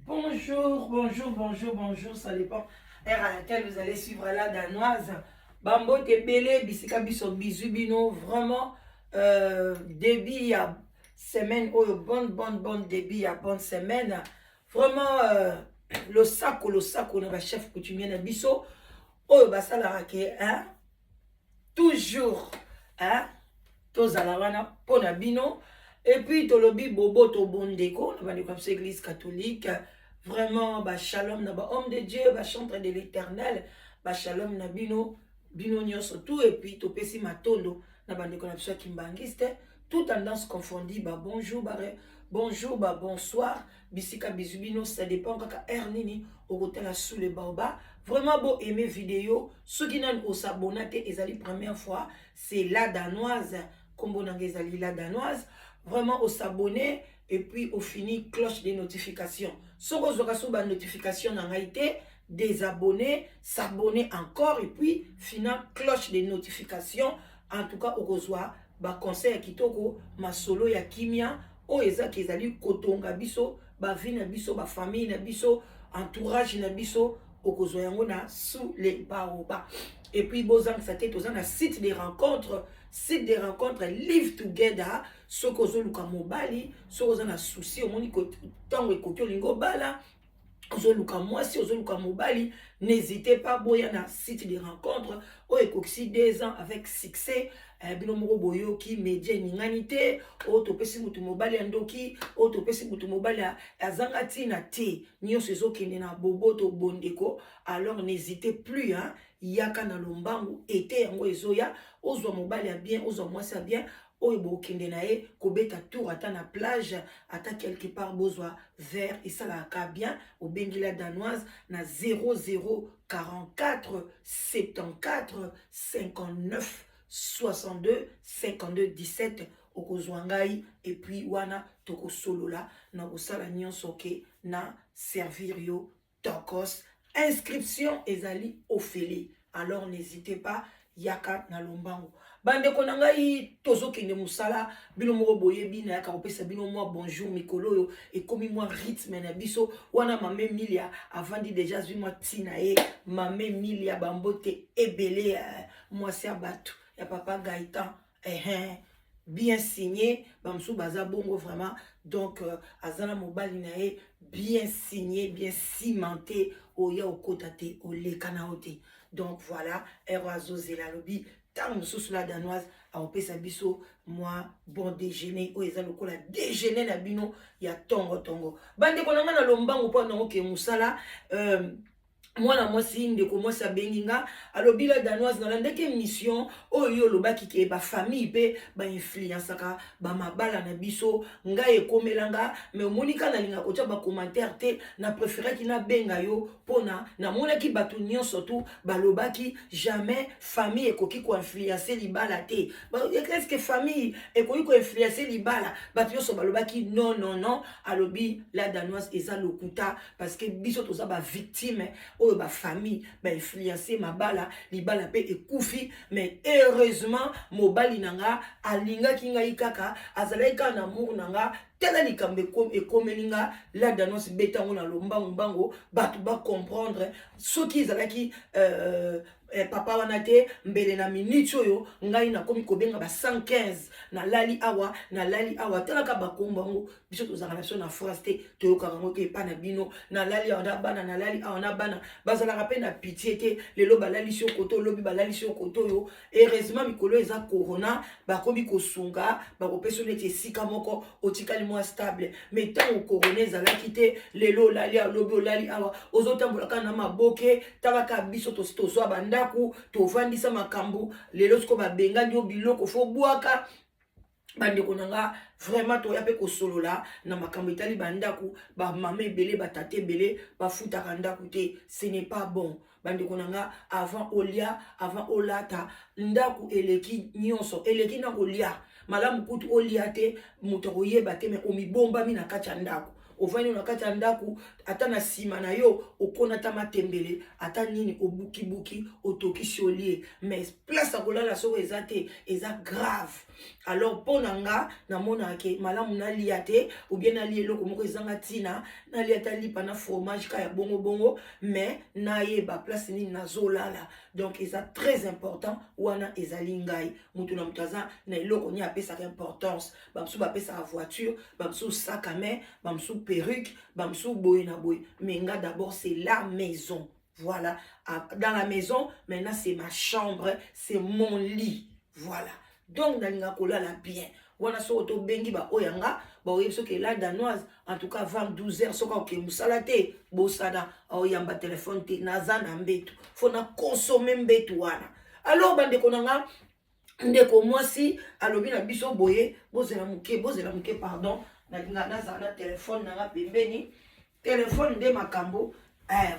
Bonjour, bonjour, bonjour, bonjour, ça dépend heure à laquelle vous allez suivre La Danoise. Bambote ebele, bisika biso bizu bino, vraiment, début ya semaine oyo, bonne, bonne, bonne début ya bonne semaine. Vraiment, losako, losako na ba chef coutumier na biso, oyo basalaka ke, hein, toujours, hein, tozala wana mpo na bino. Et puis tolobi boboto, bondeko na bandeko ya biso Église catholique. Vraiment, bashalom na bahomme de Dieu, bachantre de l'Éternel, bashalom na bino, bino nyonso tout. Et puis topesi matondo na bandeko na biso ya Kimbangiste, toute tendance confondue, ba bonjour, ba bonjour, ba bonsoir, bisika bizu bino, ça dépend kaka heure nini okotala Sous le baobab. Vraiment, bo aimer vidéo. Soki nani osabona te, ezali première fois, c'est La Danoise, kombo na nga ezali La Danoise. Vraiment, osabonner et puis ofini cloche de notification. Soki ozwaka so banotification na ngai te, désabonner, s'abonner encore et puis fina cloche de notification. En tout cas, okozwa baconseil ya kitoko, masolo ya kimia oyo ezaki ezali kotonga biso, bavie na biso, bafamille na biso, entourage na biso, okozwa yango na Sous les baobabs. Et puis bozangisa te, toza na site de rencontre, site de rencontre Live Together. Soki ozoluka mobali, soki oza na souci, omoni ntango ekoki, olingi obala, ozoluka mwasi, ozoluka mobali, n'hésitez pas, boya na site de rencontre oyo ekokisi 2 ans avec succès. Bino moko boyoki media eningani te, oyo topesi motu mobali ya ndoki, oyo topesi motu mobali azanga ntina te. Nyonso ezokende na boboto, bondeko. Alors n'hésitez plus, hein, yaka na lombangu ete yango ezoya, ozwa mobali ya bien, ozwa mwasi ya bien oyo bokende na ye kobeta tour, ata na plage, ata quelque part, bozwa verre, esalaka bien. Obengi La Danoise na 0044 74 59 62 52 17, okozwa ngai. Et puis wana tokosolola na kosala nyonso ke na servir yo tokos. Inscription ezali ofele, alors n'hésitez pas, yaka na lombango. Bandeko na ngai, tozokende mosala, bino moko boyebi, nayaka kopesa bino mwa bonjour. Mikolo oyo ekomi mwa rythme na biso wana. Mama Emilia avandi déjà, azwi mwa ntina ye. Mama Emilia, bambote ebele, mwasi ya bato ya papa Gaëtan, bien signé. Bamosusu baza bongo vraiment. Donc aza na mobali na ye bien signé, bien cimenté, oya okota te, oleka na yo te. Donc voilà, ero azozela, alobi ntango mosusu La Danoise akopesa biso mwa bon déjeuner oyo eza lokola déjeuner na bino ya ntongo-ntongo. Bandeko na ngai, na lombangu mpo nango ke mosala. Mwana mwasi, ndeko mwasi abengi nga, alobi: "La Danoise, nalandaki émission oyo yo olobaki ke bafamille mpe bainfluençaka bamabala na biso. Ngai ekomela nga, mais omoni ka nalinga kotia bacommentaire te, na préféraki nabenga yo mpona namonaki bato nyonso tu balobaki jamais famille ekoki koinfluence libala te. Est-ce que famille ekoki koinfluence libala? Bato nyonso balobaki non, non, non." Alobi: "La Danoise, eza lokuta, parce que biso toza bavictime oyo bafamille bainfluence mabala, libala mpe ekufi. Mais heureusement mobali na nga alingaki ngai kaka, azalaki kaka na amour na nga. Tala likambo ekomeli nga. La Danoise, betango na lombangu mbango, bato bacomprendre. Soki ezalaki papa wana te, mbele na minute oyo ngai nakomi kobenga ba 115. Nalali awa, nalali awa." Talaka bakombo yango, biso tozalaka na biso na France te, toyokaka yango ke epa na bino. "Nalali awa na bana, nalali awa na bana." Bazalaka mpe na pitié te. Lelo balalisi yo koto, olobi balalisi yo koto oyo. Heureusement mikolo eza corona, bakomi kosunga, bakopesa yo neti esika moko otikali mwa stable. Mais ntango corona ezalaki te, lelo olali awa, lobi olali awa, ozotambola kaka na maboke. Talaka biso, tozwa bandako, tovandisa makambo. Lelo sikoyo babengani yo, biloko fo bwaka. Bandeko na nga, vraiment toya mpe kosolola na makambo etali bandako. Bamama ebele, batata ebele bafutaka ndako te, ce n'est pas bon. Bandeko na nga, avant olia, avant olata, ndako eleki nyonso, eleki na kolia. Malamu kutu olia te, moto akoyeba te, mais omibombami na kati ya ndako. Ovandi na kati ya ndako, ata na nsima na yo okona ata matembele, ata nini, obukibuki, otokisi, olie, mais place ya kolala soko eza te, eza grave. Alors mpo na nga, namonaka ke malamu nalia te ou bien nalia eloko moko ezanga ntina, nalia ata lipa na fromage ka ya bongo bongo, mais nayeba place nini nazolala. Donc eza très important. Wana ezali ngai. Moto na moto aza na eloko nini apesaka importance. Bamosusu bapesaka voiture, bamosusu sac à main, bamosusu perruque, bamosusu boye na boye, mais nga, d'abord c'est la maison. Voilà, dans la maison maintenant, c'est ma chambre, c'est mon lit. Voilà, donc nalinga kolala bien. Wana soki tobengi baoyo yanga, baoyebi soki la Danoise, en tout cas avant 12 heures, soki akoke mosala te, bosana aoyamba telefone te. Naza na mbeto, faut na consommer mbeto wana. Alors bandeko na nga, ndeko mwasi alobi na biso boye, bozela moke, bozela moke, pardon, nalinga nazala na telefone na nga pembeni. Telefone nde makambo.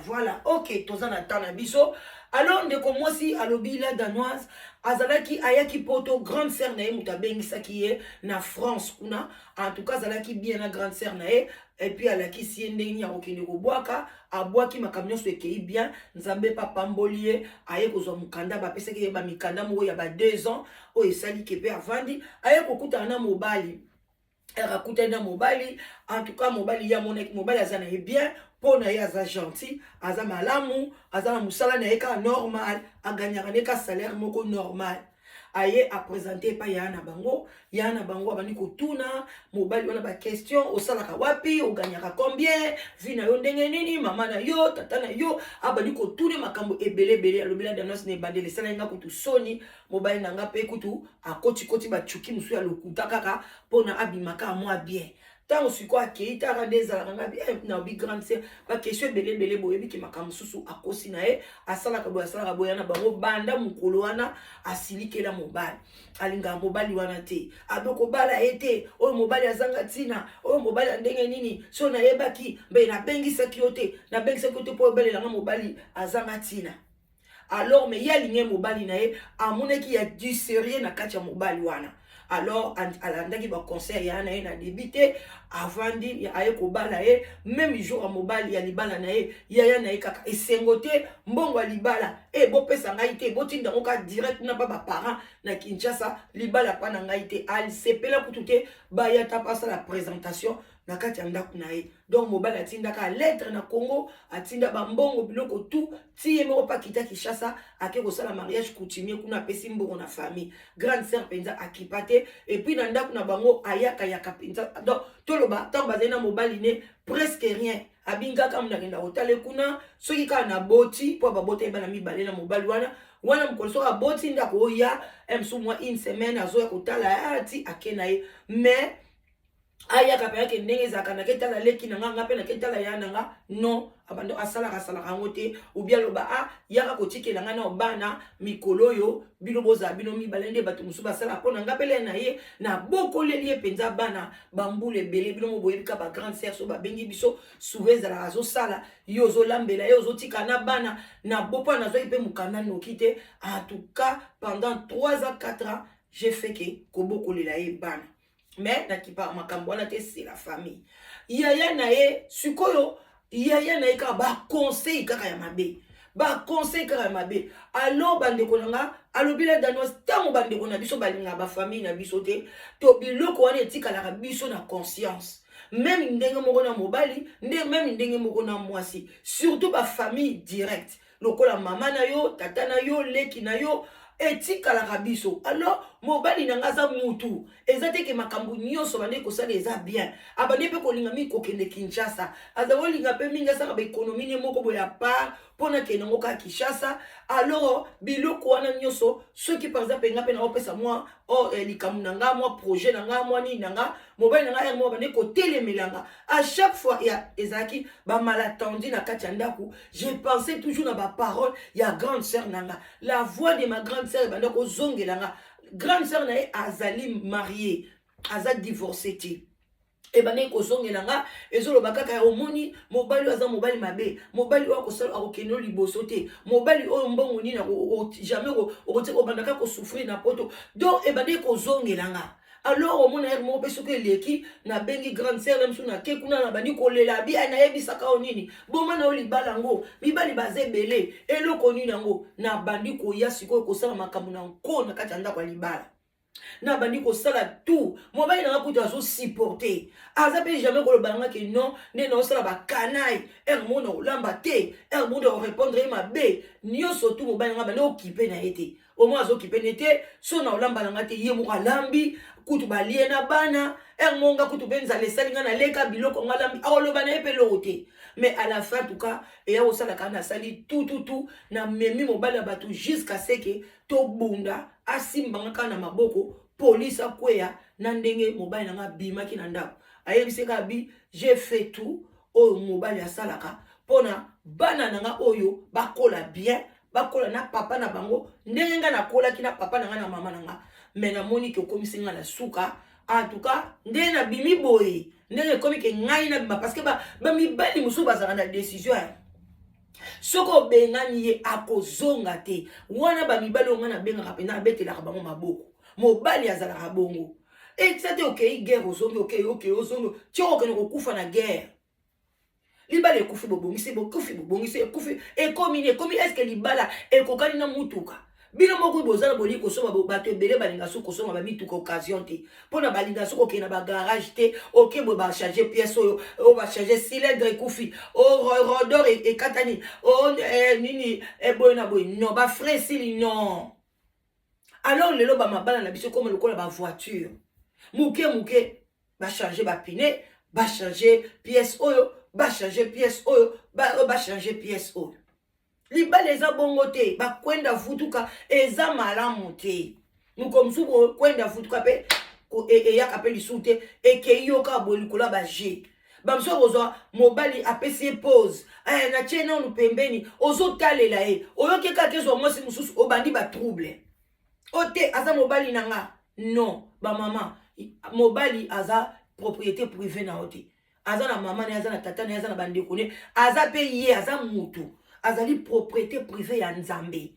Voilà, ok, toza na temps na biso. Alors ndeko mwasi alobi, la Danoise, azalaki, ayaki Poto, grande sœur na ye moto abengisaki ye na France kuna. En tout cas azalaki bien na grande sœur na ye, et puis alakisi ye ndenge nini akokende kobwaka. Abwaki, makambo nyonso ekei bien, Nzambe mpe apamboli ye. Aye kozwa mokanda, bapesaki ye bamikanda moko ya ba 2 ans oyo esali ke mpe avandi. Aye kokutana na mobali, akutani na mobali. En tout cas mobali, ye amonaki mobali aza na ye bien mpo na ye, aza gentil, aza malamu, aza na mosala na ye kaka normal, aganyaka ne ka salaire moko normal. Aye aprésenter epai ya na bango. Ya na bango abandi kotuna mobali wana baquestion: osalaka wapi? Oganyaka combien? Vie na yo ndenge nini? Mama na yo, tata na yo? Abandi kotuna makambo ebele ebele. Alobela Danoise, na ebandeli esalaki nga kutu soni. Mobali na nga mpe kutu akotikoti bacuki mosusu ya lokuta kaka mpona abimaka mwa bien. Ntango sikoyo akei, taka nde ezalaka nga na bi grande sœur, baquestion ebele ebele, boyebi ke makambo mosusu akosi na ye, asalaka boye, asalaka boye na bango. Banda mokolo wana asilikela mobali, alingaka mobali wana te, abokobala ye te. Oyo mobali azanga ntina, oyo mobali ya ndenge nini? So nayebaki mbe nabengisaki yo te, nabengisaki yo te mpo obelelanga mobali azanga ntina. Alors mais ye alingi mobali na ye, amonaki ya du sérieux na kati ya mobali wana. Alors alandaki baconseil ya na ye na début te, avandi, aye kobala ye. Même jour ya mobali ya libala na ye, yaya na ye kaka esengo te, mbongo ya libala e bopesa ngai te, botinda yango kaka direct na ba baparent na Kinshasa. Libala mpa na ngai te, asepela kutu te baya ta basala présentation na kati ya ndako na ye. Donc mobali atindaka lettre na Congo, atinda bambongo, biloko tu ti ye moko mpe akita Kinshasa, ake kosala mariage coutumier kuna, apesi mbongo na famille. Grande sœur mpenza akipa te. Et puis na ndako na bango ayakayaka mpenza, donc toloba ntango bazali na mobali ne, presque rien. Abingaka mu nakenda kotala kuna soki kaka naboti, mpo babota ye bana mibale na mobali wana. Wana mokolo soki aboti, ndako oya mosu mwa une semaine, azoya kotala ti ake na ye. Mais ayaka mpe ake ndenge ezalaka, naketala leki na nga, nga mpe naketala ya na nga, non, abando asalaka, asalaka yango te. Obi aloba: a yaka kotikela nga na bana mikolo oyo, bino bozala bino mibale nde bato mosusu basalaka. Mpo na nga mpele na ye, nabokoleli ye mpenza bana bambula ebele. Bino mo boyebi ka bagrande sœur, so babengi biso souvent, ezalaka azosala, yo ozolambela ye, ozotika na bana na bo mpo nazwaki mpe mokanda noki te. En tout cas pendant 3 ans, 4 ans, j'ai fait ke kobokolela ye bana, mais nakipa makambo wana te, c'est la famille. Yaya na ye sikoyo, yaya na ye kaka baconseil kaka ya mabe, baconseil kaka ya mabe. Alors bandeko na nga, alobi la Danoise, ntango bandeko na biso balingaka bafamille na biso te, to biloko wana etikalaka biso na conscience, même ndenge moko na mobali nde même ndenge moko na mwasi, surtout bafamille direct lokola mama na yo, tata na yo, leki na yo, etikalaka biso. Alors mobali na nga aza mutu, eza te ke makambo nyonso bande kosala eza bien. Abandi mpe kolinga mingi kokende Kinshasa, aza kolinga mpe mingi asala baéconomie ne moko boye apart mpo nakende yango kaka Kinshasa. Alors biloko wana nyonso, soki par exemple nga mpe naopesa mwa oh, likambo na nga, mwa projet na nga, mwa nini na nga, mobali na nga yango moko bande kotelemela nga à chaque fois. Ya ezalaki bamalentendu na kati ya ndako. Je pensais toujours na baparole ya grande sœur na nga, la voix de ma grande sœur ebanda kozongela nga. Grande sœur na ye azali marié, aza divorcé te. Ebandaki kozongela nga, ezoloba kaka: omoni mobali oyo aza mobali mabe, mobali oyo akosala, akokende oyo liboso te, mobali oyo mbongo nini, jamais okotika, obanda kaka kosouffrir na Poto. Donc ebandaki kozongela nga. Alors omona heure moko mpe soki eleki, nabengi grande sœur na misu, nake kuna, nabandi kolela bi nayebisaka yo nini, boma na yo libala yango, mibali baza ebele, eloko nini yango. Nabandi koya sikoyo kosala makambo na nko na kati ya ndako ya libala, nabandi kosala tout. Mobali nanga kutu azosupporte, aza mpe jamais koloba nanga ke non, nde naosala bakanai heure moko na kolamba te, heure moko na korépondre ye mabe nyonso tu. Mobali nanga bandi okipe na ye te, omoi azokipe ne te. So na olamba nanga te, ye moko alambi, kutu balie na bana. Heure moko nga kutu mpe nzala esali nga, naleka biloko nga alambi, akoloba na ye mpe eloko te. Mais à la fin, en tout cas, eya kosalaka, nasali tututu, namemi mobali ya bato jusqu'à ce que tobunda, asimbanga kaka na maboko, polise akweya na ndenge mobali na nga abimaki na ndako. Ayebisi kaka bi j'ai fait tout oyo mobali asalaka mpona bana na nga oyo bakola bien, bakola na papa na bango ndenge ngai nakolaki na papa na ngai na mama na nga. Mais namoni ke okomisi ngai na suka. En tout cas, ndenge nabimi boye, ndenge ekomi ke ngai nabima, parce que bamibali mosusu bazalaka na décision ya soki obengani ye, akozonga te. Wana bamibali oyo ngai nabengaka mpenza, abetelaka bango maboko. Mobali azalaka bongo, eza te okei guerre, ozongi, okei, okei, ozongi, ti okokende kokufa na guerre. Libala ekufi, bobongisi, bokufi, bobongisi, ekufi, ekomi nini? Ekomi, est-ce libala ekokani na mutuka? Bino moko boza na bolingi kosomba. Bato ebele balinga so kosomba bamituka occasion te, mpona balinga so kokende na bagarage te. Oke boye, bachange pièce oyo, oyo bachange, cylindre ekufi, rotor ekatani, o nini, boye na boye, non, bafrein esili, non. Alors lelo bamabala na biso ekoma lokola bavoiture, moke moke bachange bapneus, bachange pièce oyo, bachange pièce oyo, bachange pièce oyo. Libala eza bongo te. Bakwenda vutuka eza malamu te. Moko mosusu kwenda vutuka mpe eyaka mpe lisusu te, ekei yo kaka boye likolo ya baje. Bamosusu kozwa mobali, apesi ye pause, natie nanu pembeni, ozotalela ye, oyoki kaka ezwa mwasi mosusu, obandi batrouble o te, aza mobali na nga. Non, bamama, mobali aza propriété privée na yo te. Aza na mama na ye, aza na tata na ye, aza na bandeko ne, aza mpe ye, aza mutu, azali propriété privée ya Nzambe.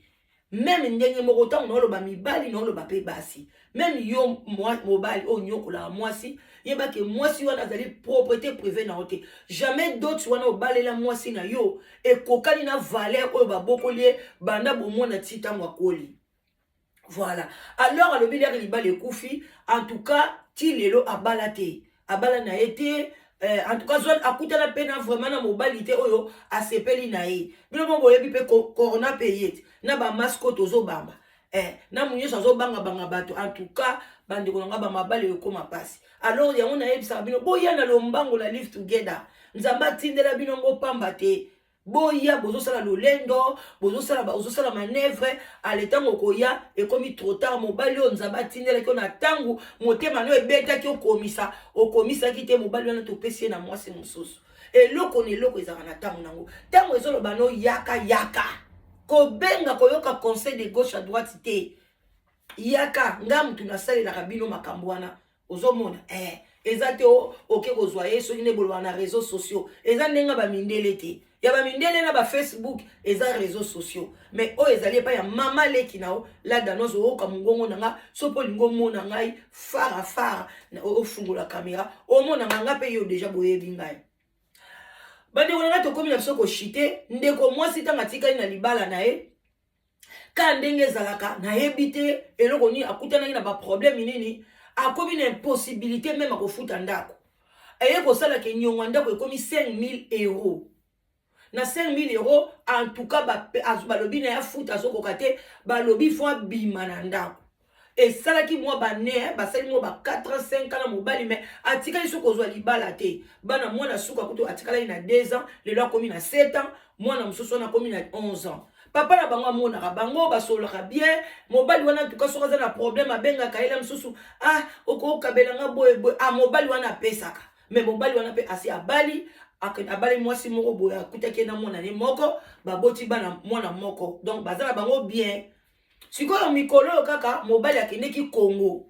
Même ndenge moko, ntango naoloba mibali, naoloba mpe basi. Même yo mobali oyo nyokolaka mwasi, yebake mwasi wana azali propriété privée na yo te. Jamais dot wana obalela mwasi na yo ekokani na valeur oyo babokoli ye banda bomwana ti ntango akoli. Voilà. Alors alobi liaka libala ekufi. En tout cas, ti lelo abala te, abala na ye te. En tout cas, akutana mpe na vraiment na mobali te oyo asepeli na ye. Bino mo boyebi mpe corona mpe ye te na bamasque oyo tozobamba, na mo nyonso azobangabanga bato. En tout cas, bandeko na nga, bamabali oyo ekóma mpasi. Alors yango nayebisaka bino, boya na lombango na Live Together. Nzambe atindela bino ngo pamba te. Boya, bozosala lolendo, bozosala, ozosala manœuvre ale, ntango okoya ekomi trop tard. Mobali oyo Nzambe atindelaki oyo na ntango motema no ebetaki, okomisa, okomisaki te. Mobali wana topesi ye na mwasi mosusu. Eloko na eloko ezalaka na ntango nango. Ntango ezoloba no yaka, yaka. Kobenga, koyoka conseil de gauche à droite te, yaka. Nga mutu nasalelaka bino makambo wana, ozomona, eza te oke kozwa ye soki nde bolobaka na réseaux sociaux. Eza ndenge bamindele te, ya bamindele na bafacebook eza réseaux sociaux, mais oyo ezali epai ya mama leki na yo la Danoise. Oyoka mongongo na nga, so mpo olingi omona ngai fara fara, ofungola caméra, omona nga. Nga mpe yo déjà boyebi ngai. Bandeko na ngai, tokómi na biso koshite. Ndeko mwasi, ntango atikali na libala na ye, ka ndenge ezalaka, nayebi te eloko nini akutanaki na baproblème nini, akomi na impossibilité même akofuta ndako. Eye kosalaka enyongo ya ndako ekomi 5000 euros. Na 5000 euros, en tout cas, balobi na ye afuta, azokoka te. Balobi faut abima na ndako. Esalaki mwa bane, basali mwa ba 4 ans, 5 ans na mobali, mais atikali soki kozwa libala te. Bana, mwana suka kutu atikalaki na 2 ans, lelo akomi na 7 ans. Mwana mosusu wana akomi na 11 ans. Papa na bango amonaka bango, basololaka bien. Mobali wana tuka, soki aza na problème, abengaka ye na mosusu: "Ah, okokabelanga boye boye." Ah, mobali wana apesaka. Mais mobali wana mpe asi abali, abali mwasi moko boye, akutaki ye na mwana ne moko, baboti bana, mwana moko, donc baza na bango bien. Sikoyo mikolo oyo kaka mobali akendeki Congo.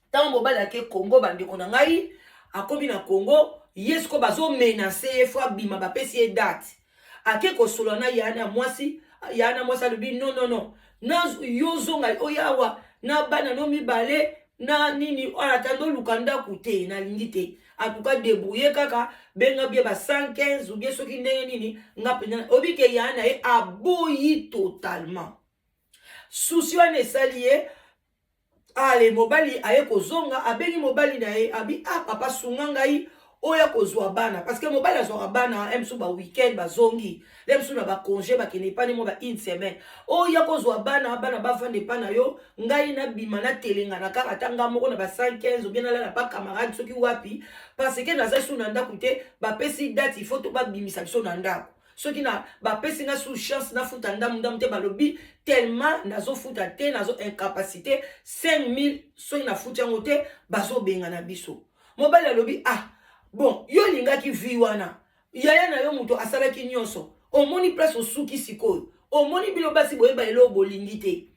Ntango mobali ake Congo, bandeko na ngai, akomi na Congo, ye sikoyo bazomenacer ye, faut abima, bapesi ye date. Ake kosolola na ya na mwasi. Ya na mwasi alobi: "Non, non, non, yo zonga oyo awa na bana no mibale." Na nini ata ndoluka ndako te, nalingi te. En tout cas, débrouille kaka, benga bie ba 115 ou bien soki ndenge nini. Nga mpenza obike ya na ye aboyi totalement. Susi wana esali ye. Ale, mobali aye kozonga, abengi mobali na ye, abi: "Ah papa, sunga ngai oyo akozwa bana", parce que mobali azwaka bana mosusu ba weekend, bazongi le mosusu na ba congé, bakende epani mwa ba une semaine. Oyo akozwa bana, bana bafanda epa na yo, ngai nabima natelengana kaka, ata nga moko na ba 115 ou bien nalala pa camarade soki wapi, parce que naza su na ndako te. Bapesi date, il faut to babimisa biso na ndako. Soki na bapesi nga su chance nafuta ndamu ndamu te, balobi tellement nazofuta te, nazo incapacité 5000, soki nafuti yango te, bazobengana biso. Mobali alobi: "Ah bon, yo olingaki vie wana, yaya na yo moto asalaki nyonso, omoni place osuki sikoyo." Omoni bino basi, boyeba eloko bolingi te,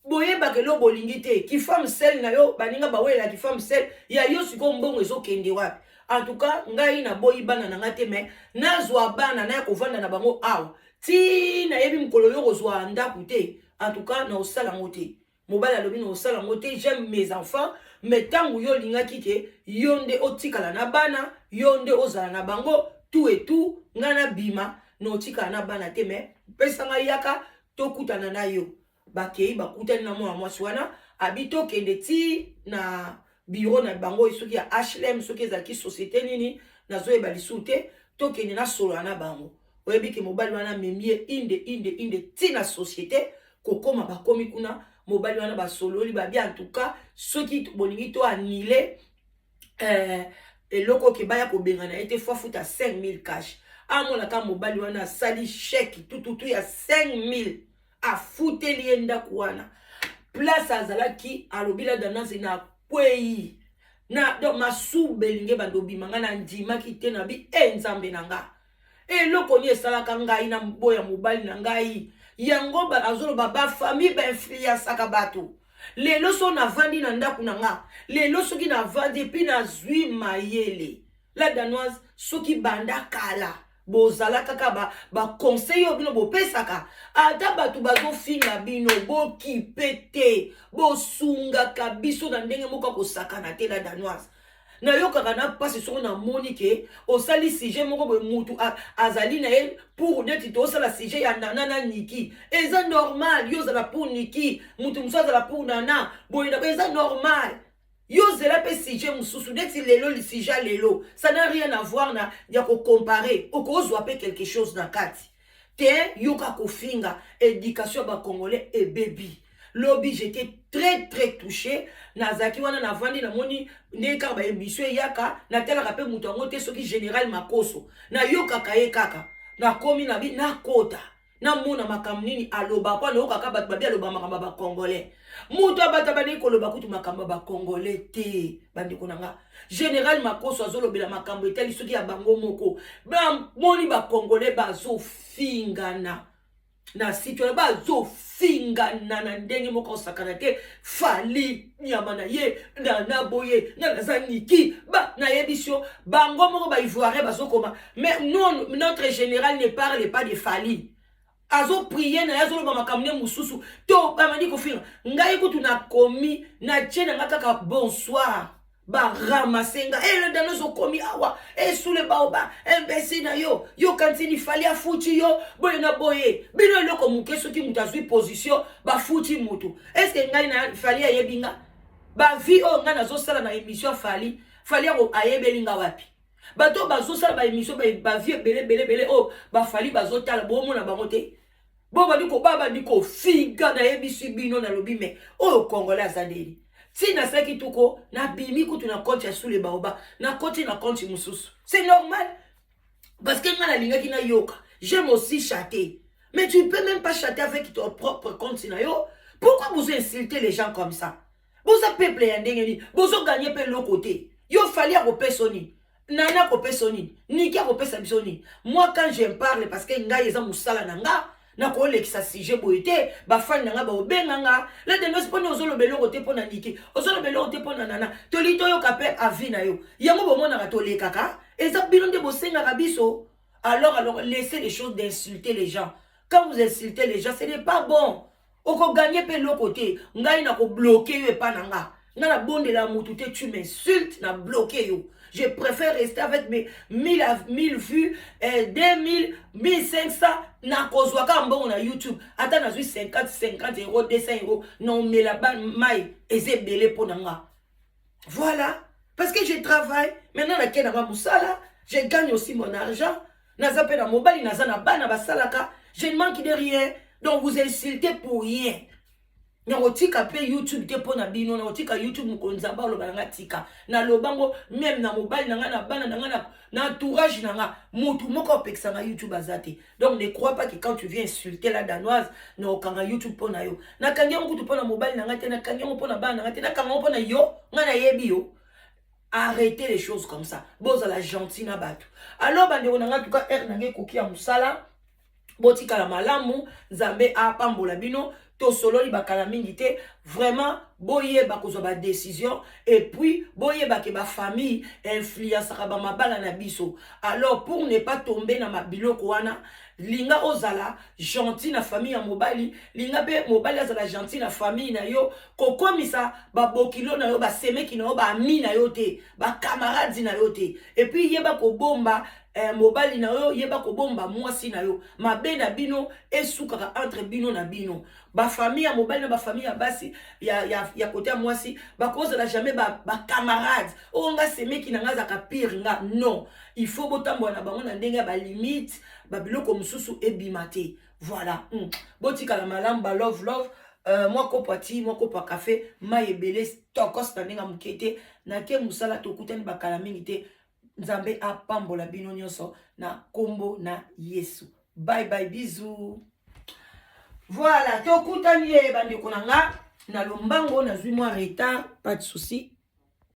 boyebaka eloko bolingi te. Ki femme seule na yo, baninga bawelelaki femme seule ya yo, sikoyo mbongo ezokende wapi? En tout cas, ngai naboyi bana na ngai te, mais nazwa bana naya kovanda na bango awa ti nayebi mokolo yo kozwa ndako te. En tout cas, naosala yango te. Mobali alobi: "Naosala yango te, j'aime mes enfants, mais ntango yo olingaki ke yo nde otikala na bana, yo nde ozala na bango tout et tout, ngai nabima, na otikala na bana te, mais pesa ngai, yaka tokutana na yo." Bakei, bakutani na mwana mwasi wana, abi: "Tokende ti na bureau na bango, soki ya HLM, soki ezalaki société nini, nazoyeba lisusu te, tokende nasolola na bango." Oyebi ke mobali wana amemi ye inde inde inde ti na société. Kokóma, bakomi kuna, mobali wana basololi, babi: "En tout cas, soki bolingi to annuler eloko oke baya kobengana ye te, faut afuta 5000 cash." Amonaka mobali wana asali chèque tututu ya 5000, afuteli ye ndako wana place azalaki. Alobi la danase na kwei na donc masuba elingi ebanda obima. Ngai nandimaki te, na bi e Nzambe na nga, eloko nini esalaka ngai na boya mobali na ngai yango? Azoloba ba famille ba influençaka bato. Lelo so navandi na ndako na nga, lelo soki navandi et puis nazwi mayele, la Danoise, soki banda kala bozala kaka ba conseil oyo bino bopesaka, ata bato bazofinga bino, bokipe te, bosungaka biso na ndenge moko akosakana te. La Danoise, nayokaka na mpasi soko namoni ke osali sujet moko boye, mutu azali na ye pour neti tosala sujet ya Nana na Niki, eza normal. Yo ozala pour Niki, mutu mosusu azala pour Nana, boye eza normal. Yo ozela mpe sujet mosusu neti lelo, sujet lelo, ça n'a rien à voir na ya ko comparer. Okozwa mpe quelque chose na kati te. Yoka kofinga, éducation ya ba Congolais ebebi. Lobi j'étais très très touché. Nazalaki wana, navandi, namoni ndenge kaka ba émission eyaka, natalaka mpe moto yango te, soki Général Makoso, nayokaka ye kaka. Nakomi na bi nakota, namona makambo nini aloba, mpo nayokaka bato babi aloba makambo ya ba Congolais. Moto abata bandeki koloba kutu makambo ya ba Congolais te. Bandeko na nga, Général Makoso azolobela makambo etali soki ya bango moko. Bamoni ba Congolais bazofingana na site wana, bazofingana na ndenge moko osakana te. Fally nyama na ye, Nana boye, nga naza Niki ba nayebisi yo, bango moko ba Ivoirien bazokoma. Mais non, notre général ne parle pas de Fally, azo prier na ye, azoloba makambo nde mosusu. To bamandi kofinga ngai kutu, nakomi natie na nga kaka bonsoir, baramase nga eleda nyonso. Okomi awa esule baoba imbécile na yo, yokanisi Fally afuti yo boye na boye. Bino eloko moke, soki moto azwi position, bafuti motu. Est-ce ngai na Fally ayebi nga? Ba vues oyo ngai nazosala na émission, Fally, Fally ayebeli nga wapi? Bato bazosala ba émission, ba vues ebele ebele ebele oyo ba Fally bazotala, bomona bango te. Bo bandi bandi kofiga. Nayebisi bino, nalobi mais oyo Congolais aza ndeni? Ntina nasalaki tuko, nabimi kutu na compte ya Sule Baoba, nakoti na compte mosusu. C'est normal, parce que ngai nalingaki nayoka. J'aime aussi chatter, mais tu peux même pas chatter avec ton propre compte na yo. Pourquoi vous insultez les gens comme ça? Boza peuple ya ndenge nini? Bozo gagner mpe eloko te. Yo Fally akopesa nini? Nani akopesa nini? Niki akopesa biso nini? Moi, quand je parle, parce que ngai eza mosala na nga, nakolekisa sujet boye te. Ba fans na nga baobenga nga: "La Danoise, mpona ozoloba eloko te mpo na Niki, ozoloba eloko te mpo na Nana, toli toyoka mpe avis na yo." Yango bomonaka tolekaka, eza bino nde bosengaka biso. Alors laissez les choses d'insulter les gens. Quand vous insultez les gens, ce n'est pas bon. Oko gagner mpe eloko te. Ngai nako bloquer yo epa na nga. Nga na bondela mutu te, tu m'insultes, na bloqué yo. Je préfère rester avec mes 1000 à 1000 vues, 2000, 1500, nakozwa kaka mbongo na YouTube. Ata nazwi 50, 50 euros, 200 euros, na omela ba mai eza ebele mpo na nga. Voilà, parce que je travaille maintenant, nakei nanga mosala, je gagne aussi mon argent. Naza mpe na mobali, naza na bana basalaka, je ne manque de rien. Donc vous insultez pour rien. Nakotika mpe YouTube te mpo na bino. Nakotika YouTube mokolo Nzambe aloba na nga tika. Nalobango même na mobali na nga, na bana na nga, na entourage na nga, motu moko apekisanga YouTube aza te. Donc ne crois pas que quand tu viens insulter la Danoise, na okanga YouTube mpo na yo. Nakangi yango kutu mpo na mobali na nga te, nakangi yango mpo na bana na nga te, nakanga yango mpo na yo. Nga nayebi yo. Arrêtez les choses comme ça, bozala gentil na bato. Alors bandeko na nga, tuka heure na nga ekoki ya mosala. Botikala malamu, Nzambe apambola bino. Tosololi bakala mingi te. Vraiment, boyeba kozwa badécision et puis boyeba ke bafamille influençaka bamabala na biso. Alors pour ne pas tomber na mabiloko wana, linga ozala gentil na famille ya mobali, linga mpe mobali azala gentil na famille na yo. Kokomisa babokilo na yo, basemeki na yo, baami na yo te, bakamaradi na yo te. Et puis yeba kobomba mobali na yo, yeba kobomba mwasi na yo. Mabe na bino esukaka entre bino na bino. Bafamille ya mobali na bafamille ya basi ya côté ya mwasi bakozala jamais bacamarade ba oyo nga semeki na nga azalaka pire nga. Non, il faut botambola na bango na ndenge ya balimite, babiloko mosusu ebima te. Voilà. Botikala malamu, ba love love. Mwa kopo ati, mwa kopo ya kafe, mai ebele, tokos na ndenge ya moke te. Nake mosala, tokutani bakala mingi te. Nzambe apambola bino nyonso na nkombo na Yesu. Bye bye, bisous. Voilà, tokutani ye bandeko na nga na lombango. Nazwi mwa retard, pas de souci.